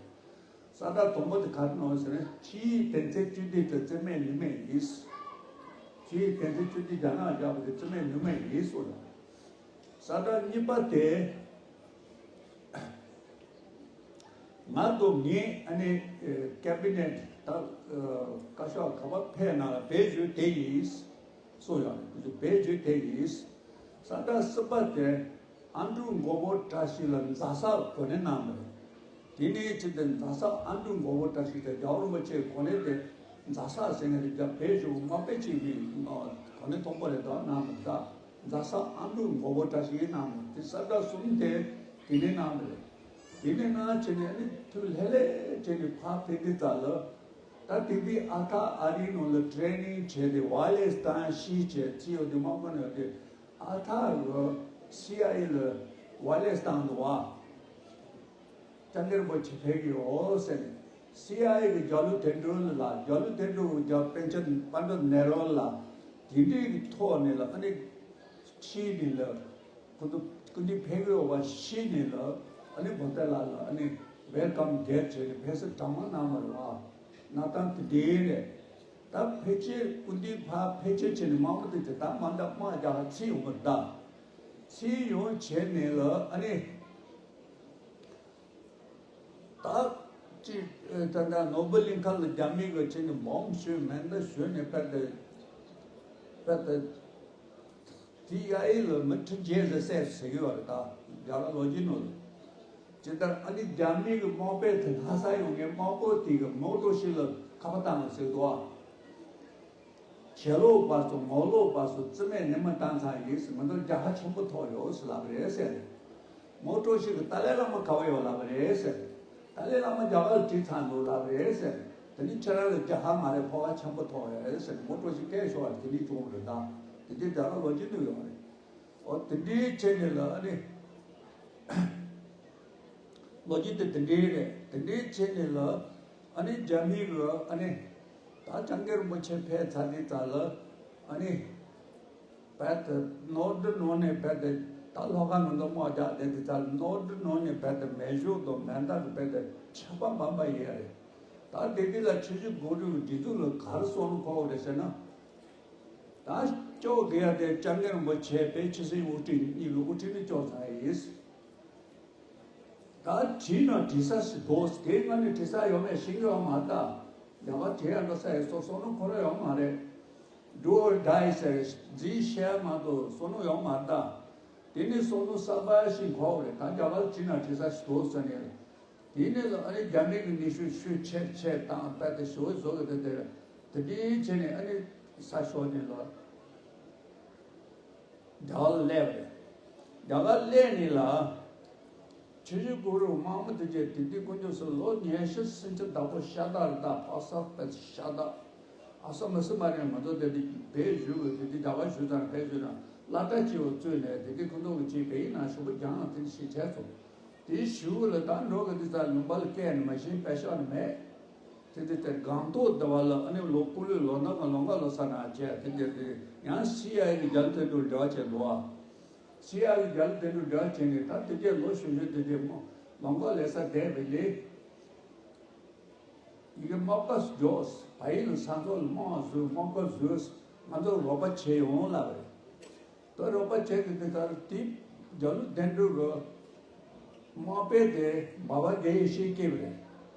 གསལ་བསྒྲགས་དང་པོ་དེ་ག་རེ་གནང་བ་ཟེར་ན། ཕྱི་ཡི་དོན་ཚན་བཅུ་བདུན་དེ་རྩིས་མེད་ནུས་མེད་ཡིན། ཕྱི་ཡི་དོན་ཚན་བཅུ་བདུན་རྒྱ་ནག་རྒྱབ་དེ་རྩིས་མེད་ནུས་མེད་ཡིན་གསུངས་ལ། གསལ་བསྒྲགས་གཉིས་པ་དེ། ང་དང་ངའི་ཨ་ནི་ཀེ་བི་ནེ་ཊི་ད་བཀའ་ཤག་ག་པར་ཕེབས་ན་ལ་བེད་སྤྱོད་དེ་ཡིན་གསུངས་ཡོད་རེད། བེད་སྤྱོད་དེ་ཡིན། གསལ་བསྒྲགས་གསུམ་པ་དེ། ཨ་འབྲུག་མགོན་པོ་བཀྲ་ཤིས་ལ་མཛའ་བཤགས་གོ་གནས་གནང་བ་རེད། དེ་ནས་ཅི་སྟེ་མཛའ་བཤགས་ཨ་འབྲུག་མགོན་པོ་བཀྲ་ཤིས་དེ་རྒྱལ་བ་རིན་པོ་ཆེའི་གོ་གནས་དེ་མཛའ་བཤགས་ཟེར་ནས་རྒྱ་བོད་གཞུང་དམག་དཔོན་གཅིག་གིས་གོ་གནས་མཐོན་པོ་རེད་དོ་གནང་བ་རེད། མཛའ་བཤགས་ཨ་འབྲུག་མགོན་པོ་བཀྲ་ཤིས་གནང་བ་དེ་གསལ་བསྒྲགས་གསུམ་དེ་དེ་ནས་གནང་བ་རེད། དེ་ནས་གནང་བྱས་ནས་ཨ་ནི་ཐུགས་ལྷོད་ལྷོད་བྱས་ནས་ཕར་ཕེབས་དུས་ཙམ་ལ། ད་དེ་དུས་ཨ་ཐ་ཨ་རིའི་ནང་ལ་ཊེ་རེ་ནིང་བྱས་ཏེ་ཝ་ལེ་སི་བཏང་ཤི་བྱས་ཚིག་ཡོད་དེ་དམག་དཔོན་ཡོད་དེ། ཨ་ཐ་གི་སི་ཨའི་ཨེ་ལ་ཝ་ལེ་སི་བཏང་འདུག་བ། སྐྱབས་མགོན་རིན་པོ་ཆེ་ཕེབས་ཀྱི་ཡོད་ཟེར་ནས། སི་ཨའི་ཨེ་གི་རྒྱ་ལོ་དོན་གྲུབ་ལ་རྒྱ་ལོ་དོན་གྲུབ་ཀྱི་རྒྱ་པཎ་ཆེན་པཎྜི་ཏ་ནེ་རོ་ལ་དེ་འདྲའི་གི་ཐོག་ནས་ལ་ཨ་ནི་ཁྲིད་ནས་ལ་ཁོ་ཚོ་སྐུ་མདུན་ཕེབས་ཀྱི་ཡོད་པ་ཤེས་ནས་ལ་ཨ་ནི་བོ་ཏ་ལ་ལ་ཨ་ནི་ཝེལ་ཀམ་གེ་ཊི་བྱས་ནས་ཕེབས་བསུ་གྲངས་མང་གནང་བ་རེད་བ། གནང་སྟངས་དེ་འདྲའི་རེད། ད་ཕལ་ཆེར་སྐུ་མདུན་ཕར་ཕལ་ཆེར་བྱས་ནས་དམག་མི་དེ་ཚོ་ད་མ་འདྲ་དམག་རྒྱག་ཚིག་ཡོང་གི་རེད་ད། ཚིག་ཡོང་བྱས་ནས་ལ་ཨ་ནི། ད་ཅི་ད་ད་ནོར་བུ་གླིང་ཁ་ལ་རྒྱ་མི་གི་བྱས་ནས་འབོམ་གཞུས་མེ་མདའ་གཞུས་ནས་དཔེ་དེ་དཔེ་དེ། དེ་ཡ་ཨི་ལ་མི་ཁྲི་བརྒྱད་ཙམ་བསད་ཟེར་གི་ཡོད་རེད་ད། རྒྱ་གར་ལོ་རྒྱུས་ནང་ལ། ཇི་ལྟར་ཨ་ནི་རྒྱ་མི་གི་དམག་དཔོན་དེ་ལྷ་ས་ཡོང་མཁན་དམག་དཔོན་དེ་གི་མོ་ཊོ་ཤི་ལ་ཁ་པར་བཏང་ཟེར་འདུག་ཨ། ཁྱེད་ལོག་པ་སོ་ངོ་ལོག་པ་སོ་རྩིས་མེད་ནི་མི་བཏང་ཚར་ཡིན་ཟེར། ང་ཚོ་རྒྱལ་ཁ་ཆེན་པོ་ཐོབ་ཡོད་ཟེར་ལབ་རེད་ཟེར། མོ་ཊོ་ཤི་གི་ཏཱ་ལའི་བླ་མ་ག་བ་ཡོད་ལབ་རེད་ཟེར། ཏཱ་ལའི་བླ་མ་རྒྱ་གར་ཁྲིད་ཚར་འདུག་ལབ་རེད་ཟེར། དེ་ནི་ཁྱེད་རང་ལ་རྒྱལ་ཁ་མ་རེད་ཕོ་བ་ཆེན་པོ་ཐོབ་རེད་ཟེར། མོ་ཊོ་ཤི་སྐད་ཤོར་བ་དེ་ནི་བྱུང་རེད་ད། དེ་འདྲའི་རྒྱ་གར་ལོ་རྒྱུས་ནང་ཡོད་རེད། འོ་དེ་འདྲའི་བྱས་ནས་ལ་ཨ་ནི། ལོ་རྒྱུས་དེ་དེ་འདྲའི་རེད། དེ་འདྲའི་བྱས་ནས་ལ་ཨ་ནི་རྒྱ་མི་གི་ཨ་ནི་ད་སྐྱབས་མགོན་རིན་པོ་ཆེ་ཕེབས་ཚར་དུས་ཙམ་ལ་ཨ་ནི་བལ་དུ་ནོར་འདི་ནོར་ནས་བལ་དུ་ད་ལྷོ་ཁ་ང་ཚོ་དམག་རྒྱག་བསྡད་དུས་ཙམ་ལ་ནོར་འདི་ནོར་ནས་བལ་དུ་མེ་ཤོག་དང་མེ་མདའ་གི་བལ་དུ་ཆར་པ་འབབ་པ་ཡིན་ཡ་རེད། ད་དེ་དུས་ལ་ཆུ་བཞི་སྒང་དྲུག་གི་སྒྲིག་འཛུགས་ལ་ག་རེ་བསམ་བློ་འཁོར་བ་རེད་ཟེར་ན། ད་སྐྱོ་དགོས་ཡ་དེ་སྐྱབས་མགོན་རིན་པོ་ཆེ་བོད་ཆོས་སྲིད་དབུ་ཁྲིད་གཉིས་ཀྱི་དབུ་ཁྲིད་ནི་སྐྱོ་ཚར་ཡིན། ད་བྲིས་ན་བྲིས་ས་ཞིག་འདུག་དེའི་སྔ་ནས་བྲིས་ས་ཡོད་མེད་ཤེས་ཀྱི་ཡོད་མ་རེད་ད། ཡང་བ་བྲིས་ཡ་འགྲོ་ས་ཡོད་སོ་སོ་ནི་ཁོ་ར་ཡོད་མ་རེད། Do or die ཟེར་འཛིན་བཤད་མ་གཏོགས་བསམ་བློ་ཡོང་མ་རེད་ད། དེ་ནི་བསམ་བློ་གསར་པ་ཞིག་འཁོར་བ་རེད་ད། རྒྱ་གར་བྱས་ན་བྱེད་ས་ཞིག་འདུག་ཟེར་ནས། དེ་ནི་ལ་ཨ་ནི་རྒྱ་མི་གི་ནུས་ཤུགས་ཤུགས་ཆེར་ཆེར་བཏང་བཏང་སྟེ་ཞུ་བཟོ་གི་དེ་དེར་དེ་འདྲའི་བྱས་ནས་ཨ་ནི་ས་ཤོར་ནས་ལ། རྒྱ་གར་སླེབས་རེད། རྒྱ་གར་སླེབས་ནས་ལ། ཆུ་བཞི་གུ་རུ་དམག་མི་དེ་གྱད་དེ་དུས་དཀོན་མཆོག་གསུམ་ལོ་ཉི་ཤུ་སུམ་ཅུ་བདག་པོ་ཤ་སྟག་རེད་ད། ཕག་ས་པད་ཤ་སྟག་ཨ་ས་མ་སི་མ་རེད། ང་ཚོ་དེ་དུས་བལ་བཞུགས་དེ་དུས་རྒྱ་གར་བཞུགས་ཙང་བལ་བཞུགས་ན་སློབ་གྲྭ་སྐྱིད་པོ་བཙུགས་ནས་དེ་དུས་ཁོ་ཚོ་གི་ཅིག་བལ་ཡིག་ནང་ཞུ་བ་རྒྱང་ལ་དེ་ཞིག་བྱས་སོང་། དེ་ཞུ་ལ་ད་འགྲོ་གི་དུས་ཙང་ལུང་པ་ལ་སྐད་ནི་མ་ཤེས་པད་ཤག་ནི་མེད། དེ་དུས་དེ་སྒང་ཏོག་ཟླ་བ་ལ་ཨ་ནི་ལོ་སྐུ་ལུས་ལོ་ན་ག་ལོ་འགའ་ལོ་ས་ན་བྱས་དེ་དུས་དེ་ཡང་སི་ཨའི་གི་རྒྱ་ལ་དེ་འདྲ་འབྲེལ་བ་བྱས་འདུག་ཨ། སི་ཨའི་གི་རྒྱ་ལ་དེ་འདྲ་འབྲེལ་བ་བྱས་ནས་ད་དེ་གྱད་ལོ་གཞོན་གཞོན་དེ་གྱད་མོ་ལོ་འགའ་ལས་ས་བསྡད་པ་ལས། ཡི་གེ་དམག་པ་འཇོག་བལ་ཡུལ་ས་མཚམས་ལ་དམག་བཟོས་དམག་པ་བཟོས་ང་ཚོ་རོགས་པ་བྱེད་ཡོང་ལབ་རེད། ད་རོགས་པ་བྱེད་དེ་དེ་ལྟར་དེ་རྒྱ་ལོ་དོན་གྲུབ་རུ་དམག་དཔོན་དེ་འབའ་བ་དགེ་ཡེ་ཤེས་སྐྱེས་པ་རེད།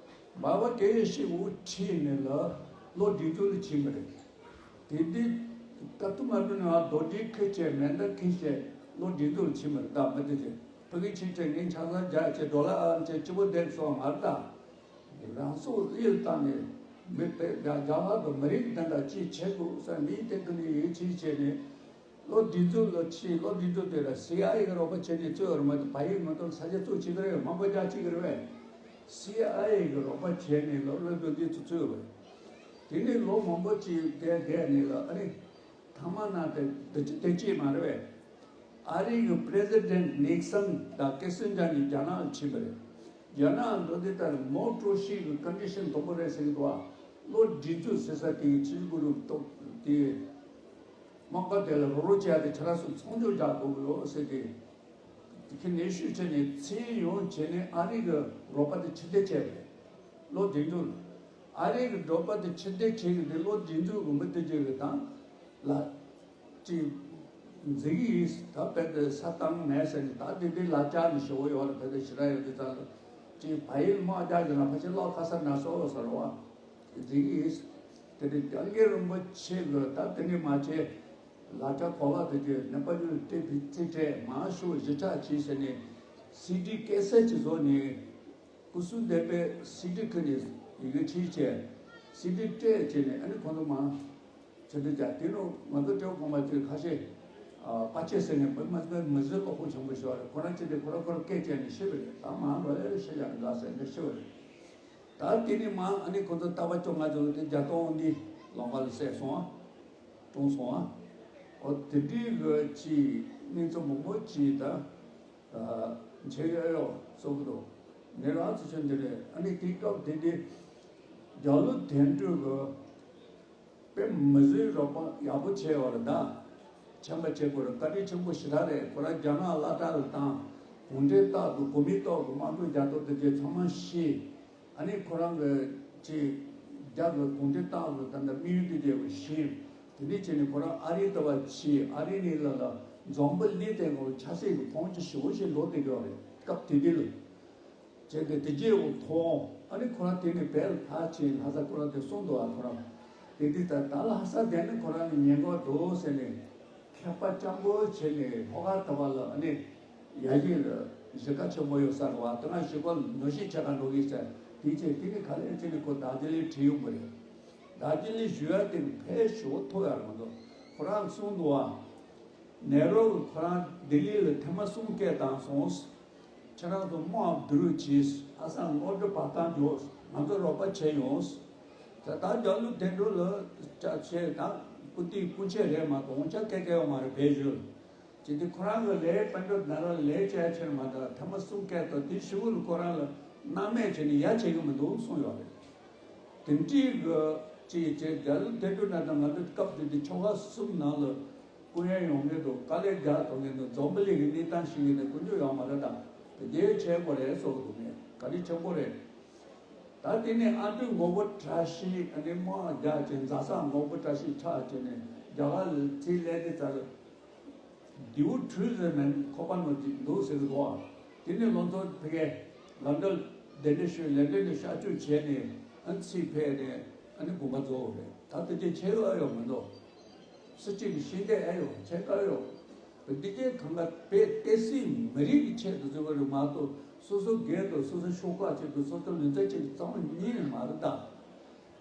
འབའ་བ་དགེ་ཡེ་ཤེས་དབུ་ཁྲིད་ནས་ལ་ལོ་སྒྲིག་འཛུགས་ལ་ཕྱིན་པ་རེད། དེ་དུས་ཀ་ཐུ་མ་ཏུ་ནས་རྡོ་སྒྲིག་ཁུལ་བྱས་མེ་མདའ་ཁུལ་བྱས་ལོ་སྒྲིག་འཛུགས་ལ་ཕྱིན་པ་རེད། ད་མི་དེ་ཚོས་ཕ་གི་ཕྱིན་བྱས་ངས་ཆང་ས་རྒྱག་བྱས་ཌོ་ལར་ཨང་བྱས་སྐྱིད་པོ་བསྡད་སོང་ང་རེད་ད། རང་སྲོག་བློས་བཏང་ནས་མི་དེ་རྒྱ་རྒྱ་གར་དུ་མི་རིགས་དེ་འདྲ་ཅིག་བྱེད་དགོས་ས་མིའི་སྟེང་དུ་ནས་ཡིད་ཆེས་བྱས་ནས་ལོ་བདུན་ཅུ་ལོ་ཕྱིན་ལོ་བདུན་ཅུ་དེ་ལ་སི་ཨའི་གི་རོགས་པ་བྱས་ནས་བཙོས་ར་མ་གཏོགས་བལ་ཡུལ་མ་གཏོགས་ས་ཆ་བཙུགས་བྱེད་ཀྱི་རེད། མང་པོ་རྒྱག་བྱེད་ཀྱི་རེད་པས། སི་ཨའི་གི་རོགས་པ་བྱས་ནས་ལོ་ལོ་བདུན་ཅུ་བཙོས་པ་རེད། དེ་ནས་ལོ་མང་པོ་ཅིག་བསྡད་བསྡད་ནས་ལ་ཨ་ནི། ཐ་མ་ན་དེ་འདི་ཅི་དེ་ཅི་མ་རེད་པས། ཨ་རི་གི་པི་རེ་སི་ཌེན་ཊི་ནིག་སན་དང་ཀི་སིན་ཇར་གཉིས་རྒྱ་ནག་ལ་ཕྱིན་པ་རེད། རྒྱ་ནག་འགྲོ་དུས་ལྟར་མའོ་ཀྲུའུ་ཞི་གི་ཀོན་ཌི་ཤན་དོག་པོ་རེད་ཟེར་གི་འདུག་བ། ལོ་སྒྲིག་འཛུགས་ཟེར་ས་དེ་ཕྱི་གུ་རུ་ཏོག་དེ་དམག་སྒར་དེ་ལ་རོགས་རོགས་བྱས་ཏེ་ཁྱེད་རང་ཚོ་ཚོང་སྦྱོར་རྒྱག་དགོས་ཀྱི་ཡོད་ཟེར་ཏེ། དེ་ཁྱེད་ནས་ཤུགས་ཆེ་ནས་མཚན་ཡོང་བྱས་ནས་ཨ་རི་གི་རོགས་པ་དེ་ཕྱིར་འཐེན་བྱས་པ་རེད། ལོ་བདུན་ཅུ། ཨ་རི་གི་འགྲོ་པ་དེ་ཕྱིར་འཐེན་བྱེད་ཀྱི་དེ་ལོ་བདུན་ཅུ་གི་མི་དེ་གཅིག་གི་དང་ལ་ཅིག་འཛིན་གྱི་ཡིན། ད་དཔེ་དེ་ས་བཏང་མེད་ཟེར་ནས་ད་དེ་དེ་ལ་ཅག་ནི་ཞེ་བོ་ཡོད་རེད། དེ་དེ་ཞེ་དྲག་ཡོད་དེ་ད་ཅིག་བལ་ཡུལ་དམག་རྒྱག་གི་ན་ཕལ་ཆེར་ལོ་ཁ་ས་ན་སོ་ཟེར་བ་འཛིན་གྱི་ཡིན། དེ་དེ་རྒྱ་རྒྱལ་རིན་པོ་ཆེ་གི་ད་དེ་ནི་མ་བྱས་ལ་ཅག་གོ་བ་དེ་དེ་ནེ་པ་ཉུལ་ཏེ་བི་ཚིག་ཕྲད་མང་ཤོས་ཞེ་དྲག་བྱས་ཟེར་ནས་སི་ཌི་སྐད་གསལ་གྱི་བཟོ་ནས། སྐུ་གསུང་བདེ་པའི་སི་ཌི་ཁུ་ནས་ཡི་གེ་བྲིས་བྱས། སི་ཌི་སྤྲད་བྱས་ནས་ཨ་ནི་ཁོང་ཚོ་མང་ཆེ་འདི་བྱས། དེ་ནང་ང་ཚོ་སྤྲེའུ་གོང་མ་ཚོས་ཁ་ཤས་ཨ་པ་ཆེ་ཟེར་ནས་མི་མ་མི་མི་བཟོད་གློ་ཁོག་ཆེན་པོ་ཞིག་རེད། ཁོ་རང་ཅི་སྟེ་ཁོ་རང་ཁོ་རང་སྐད་བྱས་ནས་ཤི་བ་རེད། ད་མང་རོ་ཨེ་ཤི་ཡང་དགའ་ཟེར་ནས་ཤི་བ་རེད། ད་དེ་ནས་མང་ཨ་ནི་ཁོང་ཚོ་རྟ་པ་བཅོ་ལྔ་ཚོ་དེ་རྒྱ་སྟོང་འདི་ལོང་ག་ལ་བསད་སོང་ཨ། གཏོང་སོང་ཨ། འོ་དེ་འདྲའི་གི་ཅི་གནས་ཚུལ་མང་པོ་ཅི་ད། བྱེད་ཡོད་ཡོད་སོགས་ཀྱི་འདུག་ངས་རང་ཚོ་ཆོས་འདི་རེད། ཨ་ནི་དེའི་སྐབས་དེ་དེ་རྒྱ་ལོ་དོན་གྲུབ་ཀྱི་དཔེ་མི་བཟོད་རོགས་པ་ཡག་པོ་བྱས་པ་རེད་ད། ཆེན་པོ་བྱེད་དགོས་རེད། བཀའ་དྲིན་ཆེན་པོ་ཞེ་དྲག་རེད། ཁོ་རང་རྒྱ་ནག་སློབ་གྲྭ་ལ་བཏང་། གུང་ཁྲན་ཏང་གི་གོ་མིན་ཏང་གི་དམག་འཁྲུག་རྒྱག་སྟངས་དེ་ཚོ་ཚང་མ་ཤེས། ཨ་ནི་ཁོ་རང་གི་ཅིག་རྒྱ་གི་གུང་ཁྲན་ཏང་གི་ད་ལྟ་དམིགས་ཡུལ་དེ་རྒྱལ་བའི་ཞིང་དེ་འདྲ་བྱས་ནས་ཁོ་རང་ཨ་རིའི་ལྟ་བ་ཕྱིས། ཨ་རི་ནས་ལ་ལ་འཛམ་བུ་གླིང་སྟེང་གི་ཆབ་སྲིད་ཀྱི་ཁོངས་ཀྱི་ཞི་བོ་ཞིག་ལོག་བསྡད་ཀྱི་ཡོད་རེད། སྐབས་དེ་དུས་ལ་བྱས་ཏེ་དེ་རྗེས་འོ་མཐོང་། ཨ་ནི་ཁོ་རང་དེ་ནས་བལ་ཕར་ཕྱིན་ལྷ་ས་ཁོ་རང་དེ་གསུངས་འདུག་ཨ་ཁོ་རང་དེ་དུས་ད་ད་ལྷ་ས་བསྡད་ན་ཁོ་རང་ནས་ཉེན་ཁ་འདུག་ཟེར་ནས། མཁས་པ་སྤྱང་པོ་བྱས་ནས་ལྷོ་ཁ་ལྟ་བ་ལ་ཨ་ནི་ཡ་གི་གཞིས་ཀ་ཆེན་པོ་ཡོད་ས་རེད་བ། དེ་ན་གཞིས་ཀ་ནོར་སྲིད་ཆེ་ཁ་འགྲོ་གི་ཟེར། དེ་ཚེ་དེ་ནི་ག་ལེར་ཚེ་ནི་ཁོ་རྡོ་རྗེ་གླིང་ཁྲིད་ཡོང་གི་རེད། རྡོ་རྗེ་གླིང་བཞུགས་ཡ་དེ་ནི་ཕལ་ཞིག་ཐོབ་ཡ་རེད་མ་གཏོགས། ཁོ་རང་གསུངས་འདུག་བ། ནེ་རོ་གིས་ཁོ་རང་ལྡི་ལི་ལ་ཐེངས་མ་གསུམ་སྐད་བཏང་སོང་། ཁྱེད་རང་ཚོ་དམག་བསྡུ་རུབ་གྱིས། ཨ་སང་སློབ་གྲྭ་བར་སྟོང་འཇོག་ང་ཚོ་རོགས་པ་བྱས་ཡོང་། ད་ལྟ་རྒྱ་ལོ་དོན་གྲུབ་ལ་ཅག་བྱས་ད་སྐུ་དེའི་སྐུ་མཆེད་རེད་མ་གཏོགས་འོང་ཆ་སྐད་སྐད་ཡོད་མ་རེད་བལ་ཡུལ། ཅི་སྟེ་ཁོ་རང་གི་ལས་དཔལ་འབྱོར་ནང་ལ་ལས་བྱས་ཕྱིར་མ་ད་ཐེངས་མ་གསུམ་སྐད་བཏང་དེ་ཞི་བོ་ལ་ཁོ་རང་ལ་སྣང་མེད་བྱས་ནས་ཡ་བྱེད་གི་མི་འདུག་གསུངས་ཡོད་རེད། དེ་འདྲའི་གི་ཅིག་བྱས་རྒྱ་ལོ་དོན་གྲུབ་ན་ད་ང་ཚོ་སྐབས་དེ་དུས་ཆོལ་ཁ་གསུམ་ནང་ལ་སྐུ་ངལ་ཡོང་གི་འདུག་དཀའ་ལས་རྒྱག་ཐུབ་གི་འདུག་འཛམ་བུ་གླིང་གི་གནས་སྟངས་ཤེས་ཀྱི་འདུག་དཀོན་མཆོག་ཡོད་མ་རེད་ད། དེ་རྗེས་བྱེད་དགོས་རེད་གསུངས་འདུག་ངས་བཀའ་དྲིན་ཆེན་པོ་རེད། ད་དེ་ནས་ཨ་འབྲུག་མགོན་པོ་བཀྲ་ཤིས་ཨ་ནི་དམག་རྒྱག་བྱས་འཛག་ས་མགོན་པོ་བཀྲ་ཤིས་ཆགས་བྱས་ནས་རྒྱ་གར་ལ་ཚིག་ལས་དེ་ཚར། ལྡེའུ་ཁྲུའུ་ཟེར་མིན་ཁོ་པ་ནོ་ཅིག་འདུག་ཟེར་གི་འདུག་དེ་ནས་ལོ་ཚོད་ཕ་གིར་ལན་ཌན་གདན་འདྲེན་ཞུས། ལན་ཌན་ནས་གཤག་བཅོས་བྱས་ནས་ཨ་ནི་ཕེབས་ནས་ཨ་ནི་དགོངས་པ་རྫོགས་རེད། ད་དེ་རྗེས་ཆེ་བ་ཡོང་མི་འདུག་སུ་གཅིག་གིས་ཤེས་འདོད་ཨེ་ཡོད། བྱེད་དཀའ་ཡོད། འདི་གའི་གང་ག་བོད་བསྟན་སྲིད་མི་རིགས་ཀྱི་ཆེད་དུ་བཟོས་པ་རེད་མ་གཏོགས། སོ་སོ་སྒེར་དང་སོ་སོ་ཤོག་ཁག་ཆེད་དུ། སོ་སོ་ལུས་རྩལ་ཆེད་དུ་བརྩམས་པ་གཉིས་མ་རེད་ད།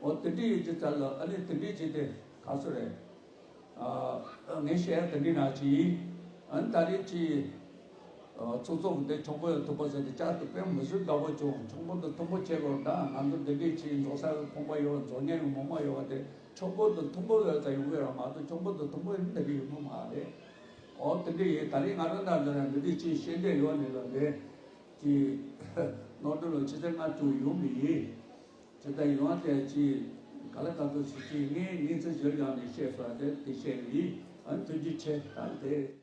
འོ་དེ་འདྲ་ཡོད་ཀྱི་ཙང་ལ། ཨ་ནི་དེ་འདྲ་བྱས་ཏེ་ག་ཚོད་རེད། ཨ། ངས་བཤད་ཡ་དེ་འདྲ་ནང་བཞིན་ཡིན། ཨ་ནི་ད་རེས་ཀྱི་ཨ། ཚོགས་གཙོ་འདི་མཆོག་པོ་དང་མཐུན་པོ་ཟེར་ཏེ་བསྐྱར་དུ་དཔེ་མི་སྲིད་དགའ་པོ་བྱུང་། མཆོག་པོ་དང་མཐུན་པོ་བྱེད་དགོས་ད། ང་ཚོ་འདི་འདྲས་ཅིག་འཛོགས་སར་ཕོངས་པ་ཡོད། འཛོགས་མཁན་ཡང་མང་པོ་ཡོད་པ་དེ། མཆོག་པོ་དང་མཐུན་པོ་ཡོད་ཙང་ཡོང་གི་རེད་མ་གཏོགས། མཆོག་པོ་དང་མཐུན་པོ་ཡིན་འདི་འདྲས་ཡོང་གི་མ་རེད། འོ་དེ་འདྲས་ཡིན། ད་རེས་ང་རང་ད་ལྟ་འདི་འདྲས་ཅིག་ཤེས་འདོད་ཡོད་ནི་ལ་རེད། ཅིག་ནོར་འཁྲུལ་ལ་ཆེ་ཚད་ང་བཅུག་ཡོང་གི་ཡིན། ཇི་ལྟར་ཡོང་དེ་ཅིག་ག་ལ་ག་ཚོད་ཞིག་ཅིག་ངས་ཉིན་ཚེ་གཞིར་བཞག་ནས་བཤད་ས་དེ་དེ་བཤད་ཡིན། ཨ་ནི་ཐུགས་རྗེ་ཆེ། ད་དེ།